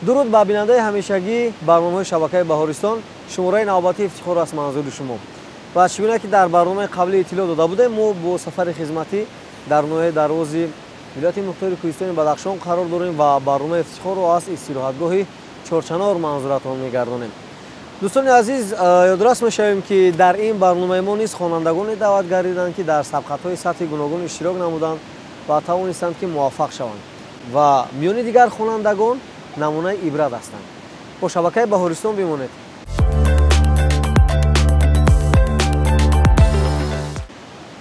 Дуруд ба бинандаи ҳамешагӣ барномаҳои шабакаи Баҳористон. Шумораи навбатии ифтихор аст манзури шумо. Ва чӣ гуна ки дар барномаи қаблӣ иттилоъ дода будем, мо бо сафари хизматӣ дар ноҳияи Дарвози вилояти мухтори кӯҳистони Бадахшон қарор дорем ва барномаи ифтихорро аз истироҳатгоҳи Чорчанор манзуратон мегардонем. Дӯстони азиз, ёдрас мешавем, ки дар ин барномаи мо низ хонандагоне даъват гардиданд, ки дар сабқатҳои сатҳи гуногун иштирок намуданд ва тавонистанд, ки муваффақ шаванд ва миёни дигар хонандагон намунаи ибрат ҳастанд. Бо шабакаи Баҳористон бимонед.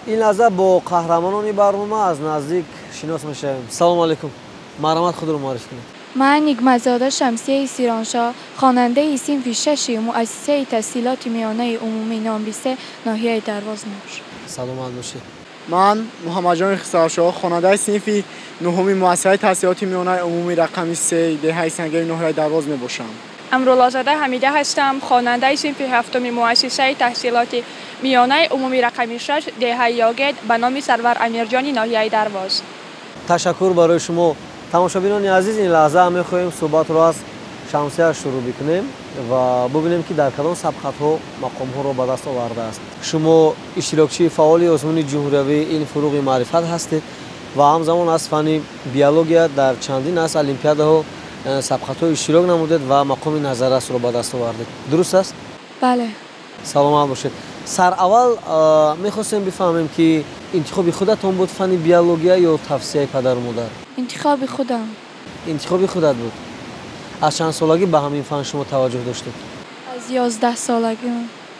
Ин лаҳза бо қаҳрамонони барнома аз наздик шинос мешавем. Салому алайкум, марҳамат, худро муаррифӣ кунед. Ман Нигматзода Шамсияи Сироншоҳ, хонандаи синфи шаши муассисаи таҳсилоти миёнаи умумӣ номри 3 ноҳияи Дарвоз мебошам. Саломат бошед. Ман Муҳаммадҷони Хисравшоҳ, хонандаи синфи нуҳуми муассисаи таҳсилоти миёнаи умумӣ рақами 3 деҳаи Сангери ноҳияи Дарвоз мебошам. Амруллозода Ҳамида ҳастам, хонандаи синфи ҳафтуми муассисаи таҳсилоти миёнаи умумӣ рақами 6 деҳаи Ёгед ба номи Сарвар Амирҷони ноҳияи Дарвоз. Ташаккур барои шумо. Тамошобинони азиз, ин лаҳза мехоҳем суҳбатро аз Шамсия шурӯъ бикунем ва бубинем, ки дар кадом сабқатҳо мақомҳоро ба даст овардааст. Шумо иштирокчии фаъоли озмуни ҷумҳуриявии илм, фуруғи маърифат ҳастед ва ҳамзамон аз фанни биология дар чандин аз олимпиадаҳо, сабқатҳо иштирок намудед ва мақоми назаррасро ба даст овардед. Дуруст аст? Бале. Саломат бошед. Сараввал мехостем бифаҳмем, ки интихоби худатон буд фанни биология ё тавсияи падару модар? Интихоби худам. Интихоби худат буд. Аз чанд солагӣ ба ҳамин фан шумо таваҷҷӯҳ доштед? Аз 11 солагӣ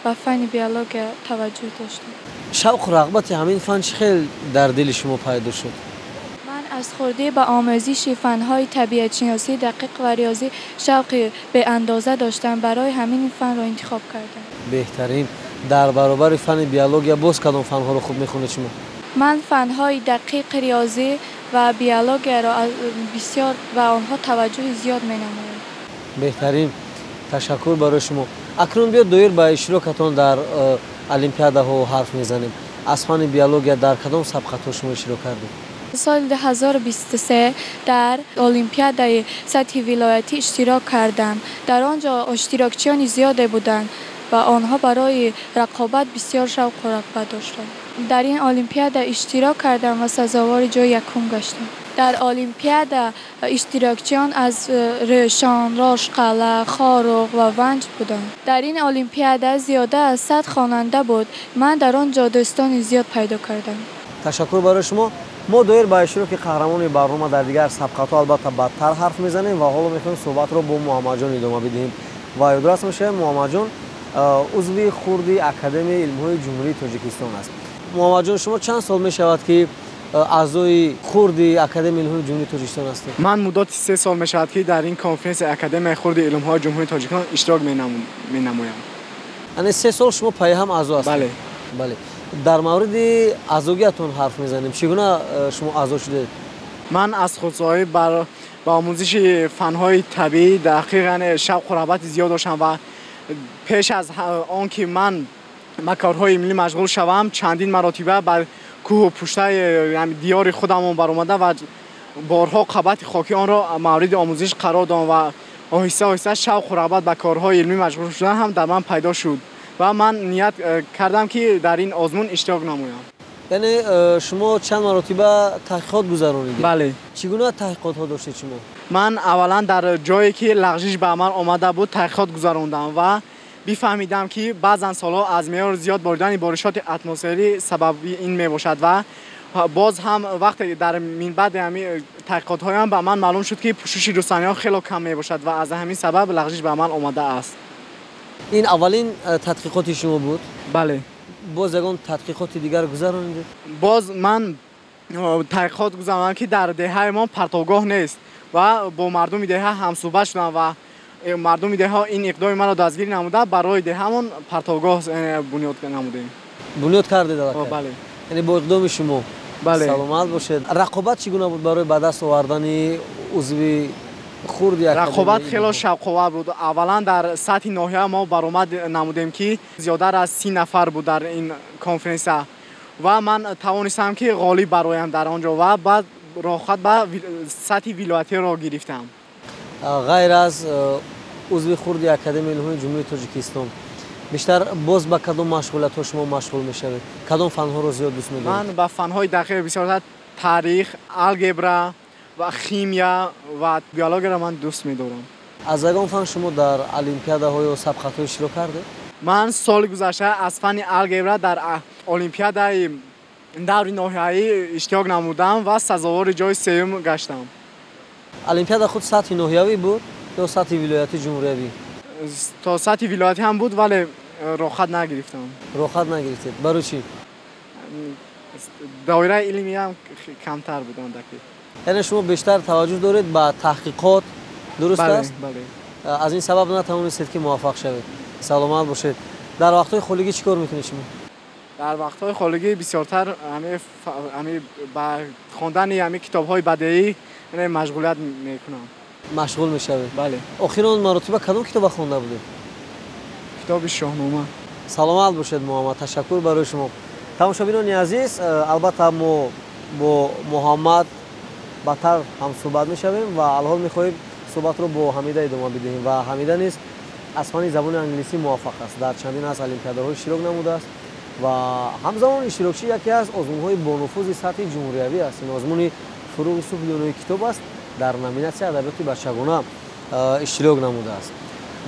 ба фанни биология таваҷҷӯҳ доштам. Шавқу рағбати ҳамин фан чӣ хел дар дили шумо пайдо шуд? Ман аз хурдӣ ба омӯзиши фанҳои табиатшиносӣ, дақиқ ва риёзӣ шавқи беандоза доштам. Барои ҳамин ин фанро интихоб кардам. Беҳтарин. Дар баробари фанни биология боз кадом фанҳоро хуб мехонед шумо? Ман фанҳои дақиқ, риёзӣ ва биологияро бисёр ба онҳо таваҷҷӯҳи зиёд менамоям. Беҳтарин, ташаккур барои шумо. Акнун биёд доир ба иштирокатон дар олимпиадаҳо ҳарф мезанем. Аз фанни биология дар кадом сабқатҳо шумо иштирок кардед? Соли 2023 дар олимпиадаи сатҳи вилоятӣ иштирок кардам. Дар он ҷо иштирокчиёни зиёде буданд ва онҳо барои рақобат бисёр шавқу рағбат доштанд. Дар ин олимпиада иштирок кардам ва сазовори ҷои якум гаштам. Дар олимпиада иштирокчиён аз Рӯшон, Рошқалъа, Хоруғ ва Ванҷ буданд. Дар ин олимпиада зиёда аз 100 хонанда буд. Ман дар он ҷо дӯстони зиёд пайдо кардам. Ташаккур барои шумо. Мо доир ба иштироки қаҳрамони барнома дар дигар сабқатҳо албатта баъдтар ҳарф мезанем ва ҳоло мехоҳем суҳбатро бо Муҳаммадҷон идома бидиҳем. Ва ёдрас мешавем, Муҳаммадҷон узви хурди Академияи илмҳои Ҷумҳурии Тоҷикистон аст. Муҳаммадҷон, шумо чанд сол мешавад, ки аъзои хурди Академияи илмҳои Ҷумҳурии Тоҷикистон ҳастед? Ман муддати 3 сол мешавад, ки дар ин конференсияи Академияи хурди илмҳои Ҷумҳурии Тоҷикистон иштирок менамоям. Яъне 3 сол шумо пайҳам аъзо ҳастед? Бале. Бале, дар мавриди аъзогиятон ҳарф мезанем. Чӣ гуна шумо аъзо шудед? Ман аз худсоҳӣ ба омӯзиши фанҳои табиӣ, дақиқ, яъне шавқу рағбати зиёд доштам ва пеш аз он ки ман ба корҳои илмӣ машғул шавам, чандин маротиба ба кӯҳу пуштаи диёри худамон баромада ва борҳо қабати хоки онро мавриди омӯзиш қарор додам ва оҳиста оҳиста шавқу рағбат ба корҳои илмӣ машғул шудан ҳам дар ман пайдо шуд ва ман ният кардам, ки дар ин озмун иштирок намоям. Яъне шумо чанд маротиба таҳқиқот гузаронидед? Бале. Чӣ гуна таҳқиқотҳо доштед шумо? Ман аввалан дар ҷое, ки лағжиш ба амал омада буд, таҳқиқот гузарондам ва бифаҳмидам, ки баъзан солҳо аз меъёр зиёд боридани боришоти атмосферӣ сабаби ин мебошад. Ва боз ҳам вақте дар минбаъди ҳами таҳқиқотҳоям ба ман маълум шуд, ки пӯшиши рустаниҳо хело кам мебошад ва аз ҳамин сабаб лағжиш ба амал омадааст. Ин аввалин тадқиқоти шумо буд? Бале. Боз ягон тадқиқоти дигар гузаронидед? Боз ман таҳқиқот гузаронидам, ки дар деҳаи мо партовгоҳ нест ва бо мардуми деҳа ҳамсӯҳбат шудам ва мардуми деҳа ин иқдоми маро дастгирӣ намуда, барои деҳамон партовгоҳ бунёд намудем. Бунёд кардед аллакай? Бале. Яъне бо иқдоми шумо? Бале. Саломат бошед. Рақобат чӣ гуна буд барои ба даст овардани узви хурди? Рақобат хело шавқовар буд. Аввалан дар сатҳи ноҳия мо баромад намудем, ки зиёдар аз 30 нафар буд дар ин конференсия, ва ман тавонистам, ки ғолиб бароям дар он ҷо ва баъд роҳхат ба сатҳи вилоятиро гирифтам. Ғайр аз узви хурди Академияи илмҳои Ҷумҳурии Тоҷикистон, бештар боз ба кадом машғулиятҳо шумо машғул мешавед? Кадом фанҳоро зиёд дӯст медоред? Ман ба фанҳои дақиқ бисёртар таърих, алгебра ва химия ва биологияро ман дӯст медорам. Аз ягон фан шумо дар олимпиадаҳо ё сабқатҳо иштирок кардед? Ман соли гузашта аз фанни алгебра дар олимпиадаи даври ноҳиявӣ иштирок намудам ва сазовори ҷои сеюм гаштам. Олимпиада худ сатҳи ноҳиявӣ буд ё сатҳи вилоятӣ, ҷумҳуриявӣ? То сатҳи вилоятӣ ҳам буд, вале роҳхат нагирифтам. Роҳхат нагирифтед, барои чӣ? Доираи илмиам камтар буд ондаки. Яъне шумо бештар таваҷҷӯҳ доред ба таҳқиқот, дуруст аст? Бале. Аз ин сабаб натавонистед ки муваффақ шавед. Саломат бошед. Дар вақтҳои холигӣ чӣ кор мекунед шумо? Дар вақтҳои холигӣ бисёртар ба хондани ҳами китобҳои бадеӣ машғулият мекунам. Машғул мешавед? Бале. Охирон маротиба кадом китоба хонда будед? Китоби Шоҳнома. Саломат бошед, Муҳаммад, ташаккур барои шумо. Тамошобинони азиз, албатта мо бо Муҳаммад баъдтар ҳам суҳбат мешавем ва алҳол мехоҳем суҳбатро бо Ҳамида идома бидиҳем ва Ҳамида низ аз фанни забони англисӣ муваффақ аст, дар чандин аз олимпиадаҳо иштирок намудааст ва ҳамзамон иштирокчии яке аз озмунҳои бонуфузи сатҳи ҷумҳуриявӣ аст. Ин озмуни Фуруғи субҳи донои китоб аст, дар номинатсияи адабиёти бачагона иштирок намудааст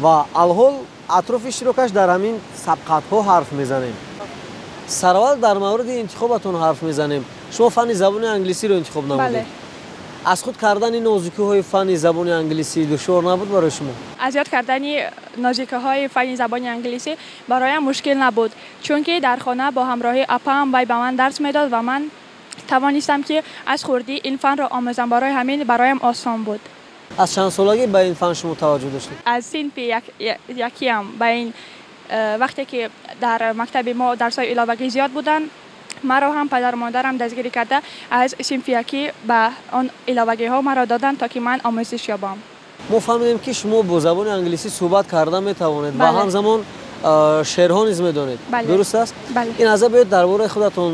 ва алҳол атрофи иштирокаш дар ҳамин сабқатҳо ҳарф мезанем. Сараввал дар мавриди интихобатон ҳарф мезанем. Шумо фанни забони англисиро интихоб намудед. Аз худ кардани нозукиҳои фанни забони англисӣ душвор набуд барои шумо? Аз ёд кардани нозукиҳои фанни забони англисӣ бароям мушкил набуд, чунки дар хона бо ҳамроҳии апаам вай ба ман дарс медод ва ман тавонистам ки аз хурдӣ ин фанро омӯзам. Барои ҳамин бароям осон буд. Аз чанд солагӣ ба ин фан шумо таваҷҷӯҳ доштед? Аз синфи якиам ба ин, вақте ки дар мактаби мо дарсҳои иловагӣ зиёд буданд, маро ҳам падару модарам дастгирӣ карда аз синфи якӣ ба он иловагиҳо маро доданд, то ки ман омӯзиш ёбам. Мо фаҳмидем ки шумо бо забони англисӣ суҳбат карда метавонед ва ҳамзамон шеърҳо низ медонед, дуруст аст? Ин аза биёед дар бораи худатон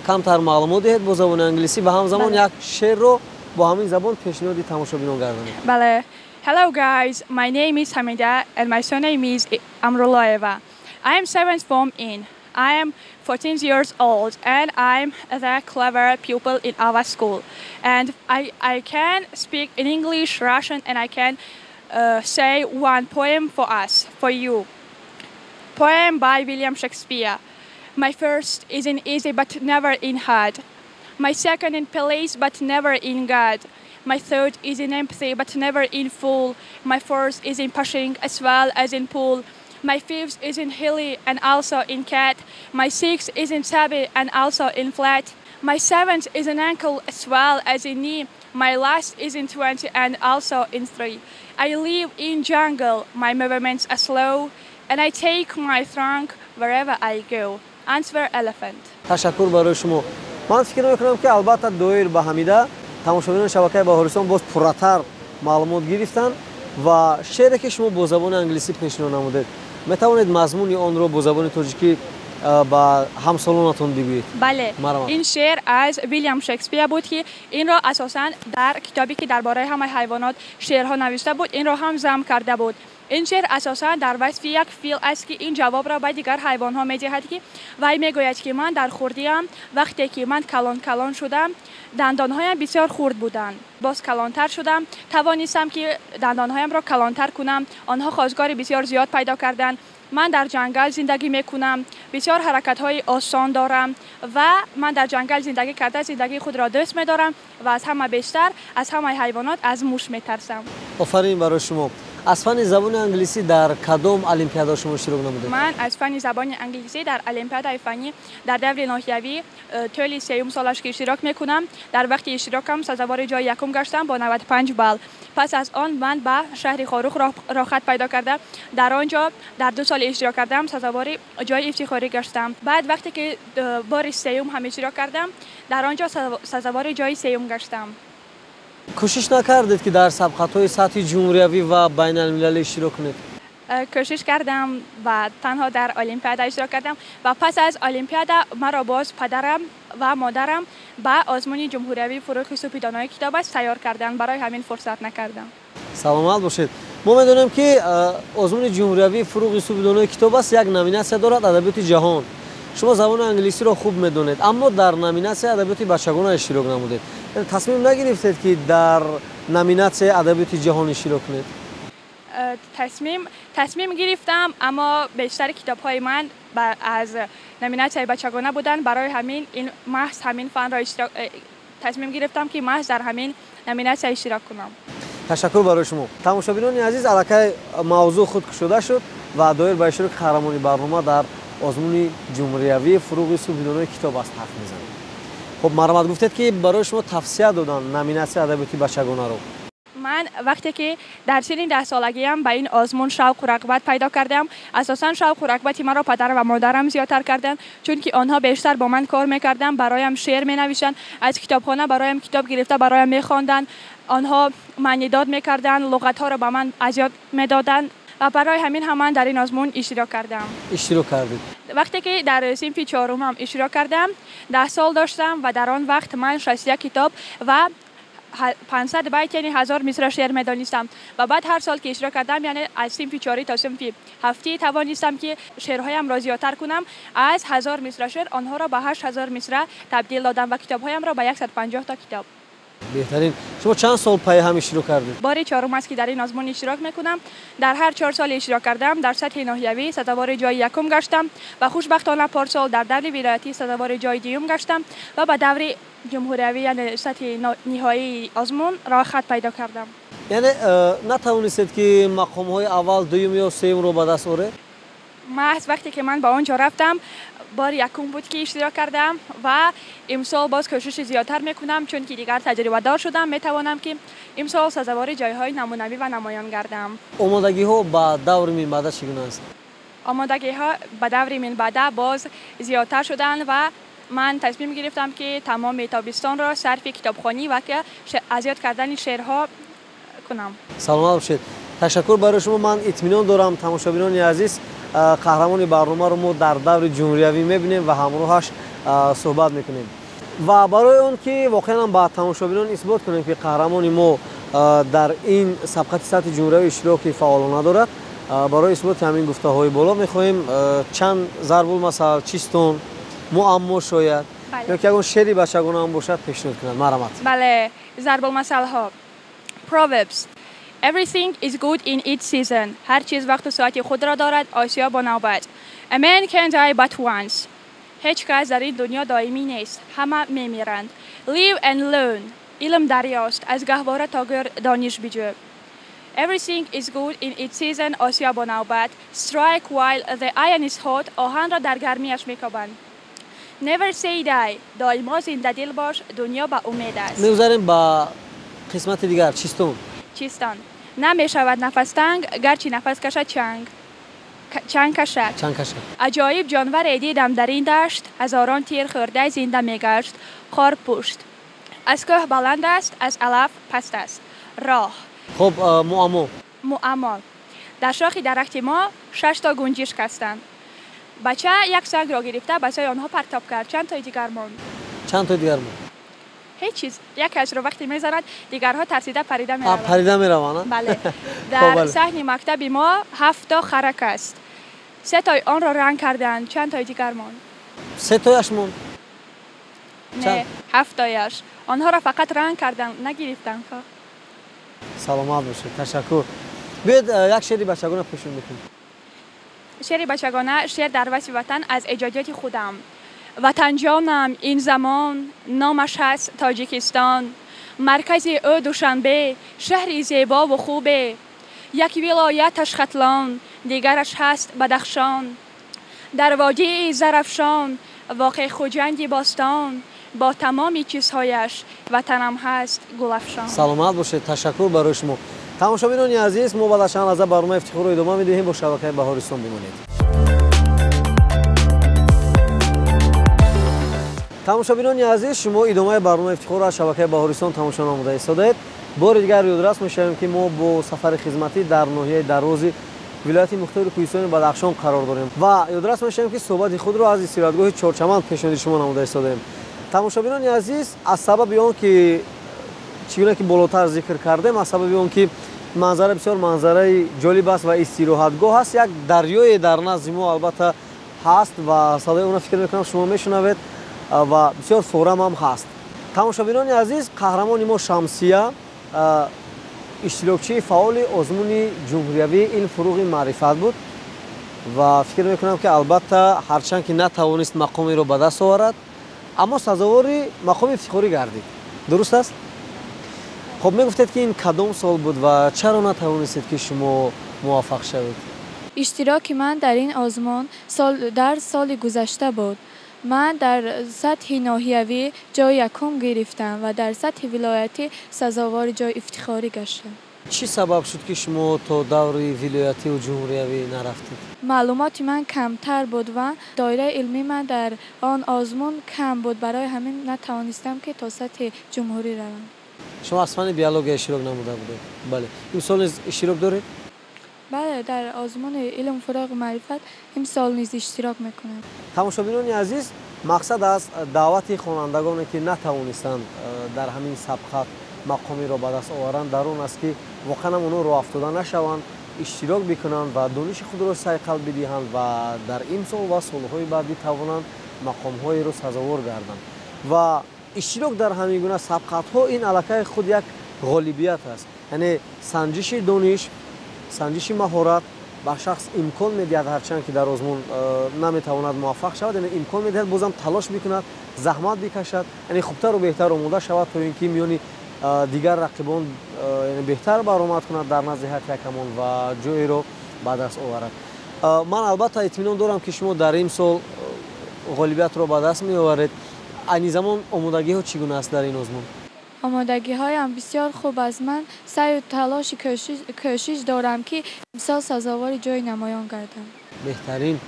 камтар маълумот диҳед бо забони англисӣ ва ҳамзамон як шеърро бо ҳамин забон пешниҳоди тамошобинон гардонед. Бале. Hello guys, my name is Hamida and my surname is Amrullayeva. I am 7th form in. I am 14 years old and I'm the clever pupil in our school. And I can speak in English, Russian, and I can say one poem for us, for you. Poem by William Shakespeare. My first is in easy but never in hard. My second in place but never in God. My third is in empty but never in full. My fourth is in pushing as well as in pull. My fifth is in hilly and also in cat. My sixth is in tabby and also in flat. My seventh is in ankle as well as in knee. My last is in 20 and also in 3. I live in jungle. My movements are slow, and I take my trunk wherever I go. Answer elephant. Ташаккур барои шумо. Ман фикр мекунам ки албатта доир ба Ҳамида тамошобинони шабакаи Баҳористон боз пурратар маълумот гирифтанд ва шеъре ки шумо бо забони англисӣ пешниҳод намудед, метавонед мазмуни онро бо забони тоҷикӣ ба ҳамсолонатон бигӯед? Бале, ин шеър аз Вилям Шекспир буд ки инро асосан дар китобе ки дар бораи ҳамаи ҳайвонот шеърҳо навишта буд, инро ҳам зам карда буд. Ин шеър асосан дар васфи як фил аст ки ин ҷавобро ба дигар ҳайвонҳо медиҳад, ки вай мегӯяд ки ман дар хурдиам, вақте ки ман калон калон шудам, дандонҳоям бисёр хурд буданд. Боз калонтар шудам, тавонистам ки дандонҳоямро калонтар кунам. Онҳо хозгори бисёр зиёд пайдо карданд. Ман дар ҷангал зиндагӣ мекунам, бисёр ҳаракатҳои осон дорам ва ман дар ҷангал зиндагӣ карда зиндагии худро дӯст медорам ва аз ҳама бештар аз ҳамаи ҳайвонот аз муш метарсам. Офарин барои шумо. Аз фанни забони англисӣ дар кадом олимпиада шумо иштирок намудед? Ман аз фанни забони англисӣ дар олимпиадаи фаннӣ дар даври ноҳиявӣ тӯли сеюм солаш ки иштирок мекунам. Дар вақти иштирокам сазовори ҷои якум гаштам бо 95 балл. Пас аз он ман ба шаҳри Хоруғ роҳхат пайдо карда, дар он ҷо дар 2 сол иштирок кардам, сазовори ҷои ифтихорӣ гаштам. Баъд вақте ки бори сеюм ҳам иштирок кардам, дар он ҷо сазовори ҷои сеюм гаштам. Кӯшиш накардед ки дар сабқатҳои сатҳи ҷумҳуриявӣ ва байналмилалӣ иштирок кунед? Кӯшиш кардам ва танҳо дар олимпиада иштирок кардам ва пас аз олимпиада маро боз падарам ва модарам ба озмуни ҷумҳуриявии Фуруғи субҳи донои китоб аст тайёр карданд. Барои ҳамин фурсат накардам. Саломат бошед. Мо медонем, ки озмуни ҷумҳуриявии «Фурӯғи субҳи донои китоб» аст, як номинатсия дорад, адабиёти ҷаҳон. Шумо забони англисиро хуб медонед, аммо дар номинатсияи адабиёти бачагона иштирок намудед. Тасмим нагирифтед, ки дар номинатсияи адабиёти ҷаҳон иштирок кунед? Тасмим гирифтам, аммо бештари китобҳои ман аз номинатсияи бачагона буданд. Барои ҳамин ин маҳз ҳамин фанро тасмим гирифтам, ки маҳз дар ҳамин номинатсия иштирок кунам. Ташаккур барои шумо. Тамошобинони азиз, аллакай мавзӯъ худ кушода шуд ва доир ба иштироки қаҳрамони барнома дар озмуни ҷумҳуриявии «Фурӯғи субҳи донои китоб» аст ҳарф мезанем. Хуб, марҳамат, гуфтед, ки барои шумо тавсия доданд номинатсияи адабиёти бачагонаро. Ман вақте ки дар синни 10-солагиам ба ин озмун шавқу рағбат пайдо кардам, асосан шавқу рағбати маро падар ва модарам зиёдтар карданд, чунки онҳо бештар бо ман кор мекарданд, бароям шеър менавиштанд, аз китобхона бароям китоб гирифта бароям мехонданд, онҳо маънидод мекарданд, луғатҳоро ба ман аз ёд медоданд ва барои ҳамин ҳам ман дар ин озмун иштирок кардам. Иштирок кардед. Вақте ки дар синфи чорумам иштирок кардам, 10 сол доштам ва дар он вақт ман 61 китоб ва 500 байт, яъне 1000 мисра шеър медонистам. Ва баъд ҳар сол ки иштирок кардам, яъне аз синфи чорӣ то синфи ҳафтӣ, тавонистам, ки шеърҳоямро зиёдтар кунам. Аз 1000 мисра шеър онҳоро ба 8000 мисра табдил додам ва китобҳоямро ба 150 то китоб. Беҳтарин. Шумо чанд сол пайи ҳам иштирок кардед? Бори чорум аст, ки дар ин озмун иштирок мекунам. Дар ҳар 4 соли иштирок кардам, дар сатҳи ноҳиявӣ сазовори ҷои якум гаштам ва хушбахтона порсол дар даври вилоятӣ сазовори ҷои дуюм гаштам ва ба даври ҷумҳуриявӣ, яъне сатҳи ниҳоии озмун роҳхат пайдо кардам. Яъне натавонистед, ки мақомҳои аввал, дуюм ё сеюмро ба даст оред? Маҳз вақте ки ман ба он ҷо рафтам, бори якум буд, ки иштирок кардам ва имсол боз кӯшиши зиёдтар мекунам, чунки дигар таҷрибадор шудам, метавонам, ки имсол сазовори ҷойҳои намунавӣ ва намоён гардам. Омодагиҳо ба даври минбаъда чӣ гуна аст? Омодагиҳо ба даври минбаъда боз зиёдтар шуданд ва ман тасмим гирифтам, ки тамоми тобистонро сарфи китобхонӣ ва ки аз ёд кардани шеърҳо кунам. Саломат бошед, ташаккур барои шумо. Ман итминон дорам, тамошобинони азиз, қаҳрамони барномаро мо дар даври ҷумҳуриявӣ мебинем ва ҳамроҳаш суҳбат мекунем. Ва барои он ки воқеан ба тамошобинон исбот кунем, ки қаҳрамони мо дар ин сабқати сатҳи ҷумҳуриявӣ иштироки фаъолона дорад, барои исботи ҳамин гуфтаҳои боло мехоҳем чанд зарбулмасал, чистон, муаммо шояд ё ки ягон шеъри бачагонаам бошад, пешниҳод кунад. Марҳамат. Бале, зарбулмасалҳо. Proverbs. Everything is good in its season. Ҳар чиз вақту соати худро дорад, осиё бо навбат. A man can die but once. Ҳеҷ кас дар ин дунё доимӣ нест, ҳама мемиранд. Live and learn. Илм дарёст, аз гаҳвора то гӯр дониш биҷӯ. Everything is good in its season. Осиё бо навбат. Strike while the iron is hot. Оҳанро дар гармиаш мекобанд. Never say die. Доимо зиндадил бош, дунё ба умед аст. Мегузарем ба қисмати дигар, чистон. Чистон. Намешавад нафас танг, гарчи нафас кашад чанг. Чанг кашад. Чанг кашад. Аҷоиб ҷонваре дидам дар ин дашт, ҳазорон тир хӯрда зинда мегашт. Хорпушт. Аз кӯҳ баланд аст, аз алаф паст аст. Роҳ. Хуб, муаммо. Муаммо. Дар шохи дарахти мо шаш то гунҷишк ҳастанд. Бача як сангро гирифта ба сӯи онҳо партоб кард. Чанд тои дигар монд? Чанд тои дигар монд? Ҳеҷ чиз. Як касро вақте мезанад, дигарҳо тарсида парида мераванд. Парида мераванд. Бале. Дар саҳни мактаби мо ҳафт то харак аст. Се тои онро ранг карданд. Чанд тои дигар монд? Се тояш монд. Не, ҳафт тояш. Онҳоро фақат ранг карданд, нагирифтанд. Саломат бошед, ташаккур. Биёед, як шеъри бачагона пешниҳод мекунем. Шеъри бачагона, шеър дар васфи ватан аз эҷодиёти худам. Ватанҷонам, ин замон номаш ҳаст Тоҷикистон, маркази ӯ Душанбе, шаҳри зебову хубе. Як вилояташ Хатлон, дигараш ҳаст Бадахшон, дар водии Зарафшон воқеъ Хуҷанди бостон, бо тамоми чизҳояш ватанам ҳаст гулафшон. Саломат бошед, ташаккур барои шумо. Тамошобинони азиз, мо баъд аз чанд лаҳза барномаи Ифтихорро идома медиҳем. Бо шабакаи Баҳористон бимонед. Тамошобинони азиз, шумо идомаи барномаи Ифтихорро аз шабакаи Баҳористон тамошо намуда истодаед. Бори дигар ёдрас мешавем, ки мо бо сафари хизматӣ дар ноҳияи Дарвози вилояти мухтори кӯҳистони Бадахшон қарор дорем ва ёдрас мешавем, ки суҳбати худро аз истироҳатгоҳи Чорчаманд пешниҳоди шумо намуда истодаем. Тамошобинони азиз, аз сабаби он ки чӣ гуна ки болотар зикр кардем, аз сабаби он ки Манзара бисёр манзараи ҷолиб аст ва истироҳатгоҳ аст. Як дарёе дар назди мо албатта ҳаст ва садои онро фикр мекунам шумо мешунавед ва бисёр форам ҳам ҳаст. Тамошобинони азиз, қаҳрамони мо Шамсия иштирокчии фаъоли озмуни ҷумҳуриявии илм фуруғи маърифат буд ва фикр мекунам ки албатта ҳарчанд ки натавонист мақомеро ба даст оварад, аммо сазовори мақоми ифтихорӣ гардид. Дуруст аст? Хуб, мегуфтед ки ин кадом сол буд ва чаро натавонистед ки шумо муваффақ шавед? Иштироки ман дар ин озмун дар соли гузашта буд. Ман дар сатҳи ноҳиявӣ ҷои якум гирифтам ва дар сатҳи вилоятӣ сазовори ҷои ифтихорӣ гаштам. Чӣ сабаб шуд ки шумо то даври вилоятиву ҷумҳуриявӣ нарафтед? Маълумоти ман камтар буд ва доираи илмии ман дар он озмун кам буд. Барои ҳамин натавонистам ки то сатҳи ҷумҳурӣ равам. Шумо аз фанни биология иштирок намуда будед? Бале. Имсол низ иштирок доред? Бале, дар озмуни илм фуруғи маърифат имсол низ иштирок мекунам. Тамошобинони азиз, мақсад аз даъвати хонандагоне ки натавонистанд дар ҳамин сабқат мақомиро ба даст оваранд дар он аст ки воқеан ҳам онҳо роҳафтода нашаванд, иштирок бикунанд ва дониши худро сайқал бидиҳанд ва дар имсол ва солҳои баъдӣ тавонанд мақомҳоеро сазовор гарданд. Ва иштирок дар ҳамин гуна сабқатҳо ин аллакай худ як ғолибият аст. Яъне санҷиши дониш, санҷиши маҳорат ба шахс имкон медиҳад, ҳарчанд ки дар озмун наметавонад муваффақ шавад, яъне имкон медиҳад бозам талош бикунад, заҳмат бикашад, яъне хубтару беҳтар омода шавад то ин ки миёни дигар рақибон беҳтар баромад кунад дар назди ҳайати ҳакамон ва ҷоеро ба даст оварад. Ман албатта итминон дорам ки шумо дар ин сол ғолибиятро ба даст меоваред. Айни замон омодагиҳо чӣ гуна аст дар ин озмун? Омодагиҳоям бисёр хуб аст. Ман саъю талоши кӯшиш дорам ки имсол сазовори ҷои намоён гардам. Беҳтарин.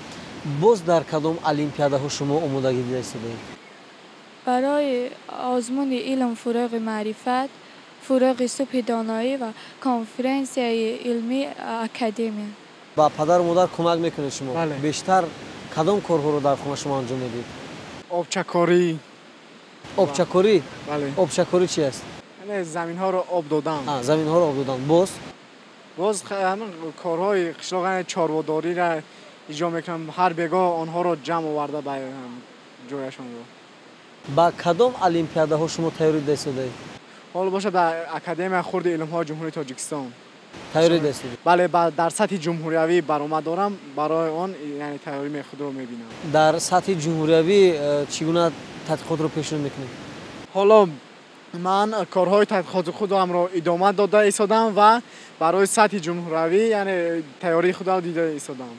Боз дар кадом олимпиадаҳо шумо омодагӣ дида истодаед? Барои озмуни илм фуруғи маърифат, фуруғи субҳи доноӣ ва конференсияи илмии академия. Ба падару модар кӯмак мекунед шумо? Бештар кадом корҳоро дар хона шумо анҷом медиҳед? Обчакорӣ. Обчакорӣ? Бале. Обчакорӣ чи аст? Яъне заминҳоро об додан. Заминҳоро об додан. Боз? Боз ҳамин корҳои қишлоқ, яъне чорводориро иҷро мекунам. Ҳар бегоҳ онҳоро ҷамъ оварда ба ҷояшонро. Ба кадом олимпиадаҳо шумо тайёрӣ дида истодаед? Ҳоло бошад ба Академияи хурди илмҳои Ҷумҳурии Тоҷикистон. Тайёрӣ дида истодаед? Бале, дар сатҳи ҷумҳуриявӣ баромад дорам, барои он яъне тайёрии худро мебинам. Дар сатҳи ҷумҳуриявӣ чӣ гуна тадқиқотро пешниҳод мекунед? Ҳоло ман корҳои тадқиқоти худамро идома дода истодам ва барои сатҳи ҷумҳуриявӣ яъне тайёрии худро дида истодам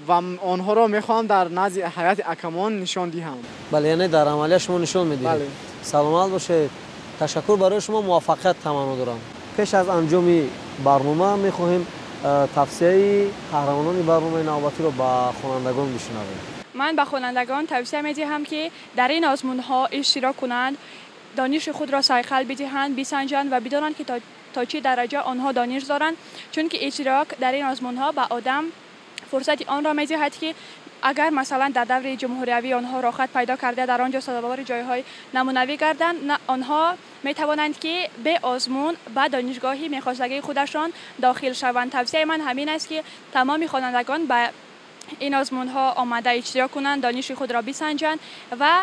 ва онҳоро мехоҳам дар назди ҳайати ҳакамон нишон диҳам. Бале, яъне дар амалия шумо нишон медиҳед. Бале. Саломат бошед. Ташаккур барои шумо, муваффақият таманно дорам. Пеш аз анҷоми барнома мехоҳем тавсияи қаҳрамонони барномаи навбатиро ба хонандагон бишунавем. Ман ба хонандагон тавсия медиҳам ки дар ин озмунҳо иштирок кунанд, дониши худро сайқал бидиҳанд, бисанҷанд ва бидонанд ки то чӣ дараҷа онҳо дониш доранд, чунки иштирок дар ин озмунҳо ба одам фурсати онро медиҳад ки агар масалан дар даври ҷумҳуриявӣ онҳо роҳхат пайдо карда дар он ҷо сазовори ҷойҳои намунавӣ гарданд, онҳо метавонанд ки бе озмун ба донишгоҳи мехостагии худашон дохил шаванд. Тавсияи ман ҳамин аст ки тамоми хонандагон ба ин озмунҳо омада иштирок кунанд, дониши худро бисанҷанд ва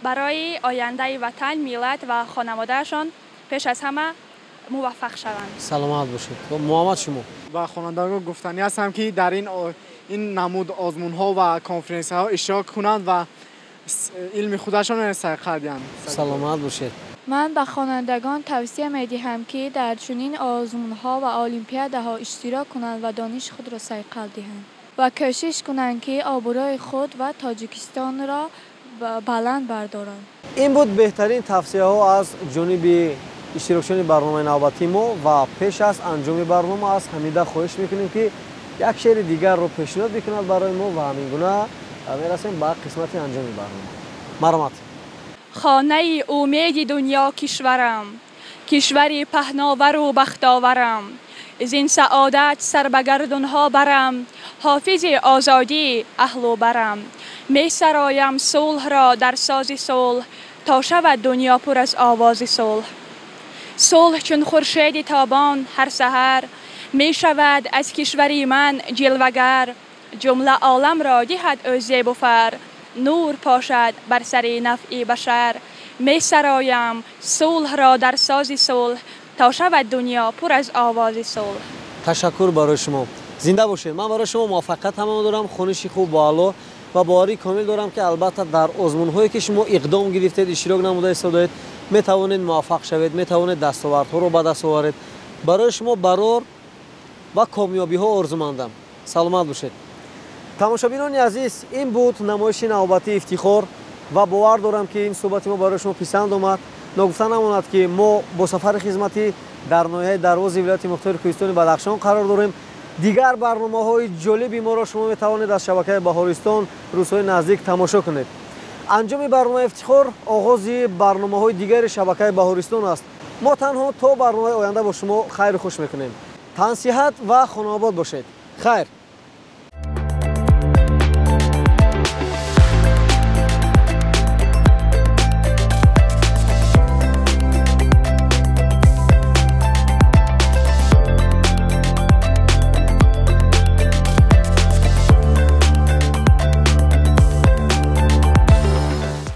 барои ояндаи ватан, миллат ва хонаводаашон пеш аз ҳама муваффақ шаванд. Саломат бошед. Муҳаммад, шумо? Ба хонандагон гуфтанӣ ҳастам ки дар ин намуд озмунҳо ва конференсияҳо иштирок кунанд ва илми худашонро сайқал диҳанд. Саломат бошед. Ман ба хонандагон тавсия медиҳам ки дар чунин озмунҳо ва олимпиадаҳо иштирок кунанд ва дониши худро сайқал диҳанд ва кӯшиш кунанд ки обрӯи худ ва Тоҷикистонро баланд бардоранд. Ин буд беҳтарин тавсияҳо аз ҷониби иштирокчиёни барномаи навбатии мо ва пеш аз анҷоми барнома аз Ҳамида хоҳиш мекунем ки як шеъри дигарро пешниҳод бикунад барои мо ва ҳамин гуна мерасем ба қисмати анҷоми барнома. Марҳамат. Хонаи умеди дунё кишварам, кишвари паҳновару бахтоварам, зин саодат сар ба гардунҳо барам, ҳофизи озодӣ аҳлу барам. Месароям сулҳро дар сози сулҳ, то шавад дунё пур аз овози сулҳ. Сулҳ чун хуршеди тобон ҳар саҳар, Мешавад аз кишвари ман ҷилвагар, ҷумла оламро диҳад ӯ зебу фар. Нур пошад бар сари нафъи башар. Месароям сулҳро дар сози сулҳ, то шавад дунё пур аз овози сулҳ. Ташаккур барои шумо, зинда бошед. Ман барои шумо муваффақият таманно дорам, хониши хуб бо аъло ва боварии комил дорам, ки албатта дар озмунҳое, ки шумо иқдом гирифтед, иштирок намуда истодаед, метавонед муваффақ шавед, метавонед дастовардҳоро ба даст оваред. Барои шумо барор ва комёбиҳо орзумандам. Саломат бошед. Тамошобинони азиз, ин буд намоиши навбатии Ифтихор ва бовар дорам, ки ин суҳбати мо барои шумо писанд омад. Ногуфта намонад, ки мо бо сафари хизматӣ дар ноҳияи Дарвози вилояти мухтори кӯҳистони Бадахшон қарор дорем. Дигар барномаҳои ҷолиби моро шумо метавонед аз шабакаи Баҳористон рӯзҳои наздик тамошо кунед. Анҷоми барномаи Ифтихор оғози барномаҳои дигари шабакаи Баҳористон аст. Мо танҳо то барномаи оянда бо шумо хайру хуш мекунем. Тансиҳат ва хонаобод бошед. Хайр.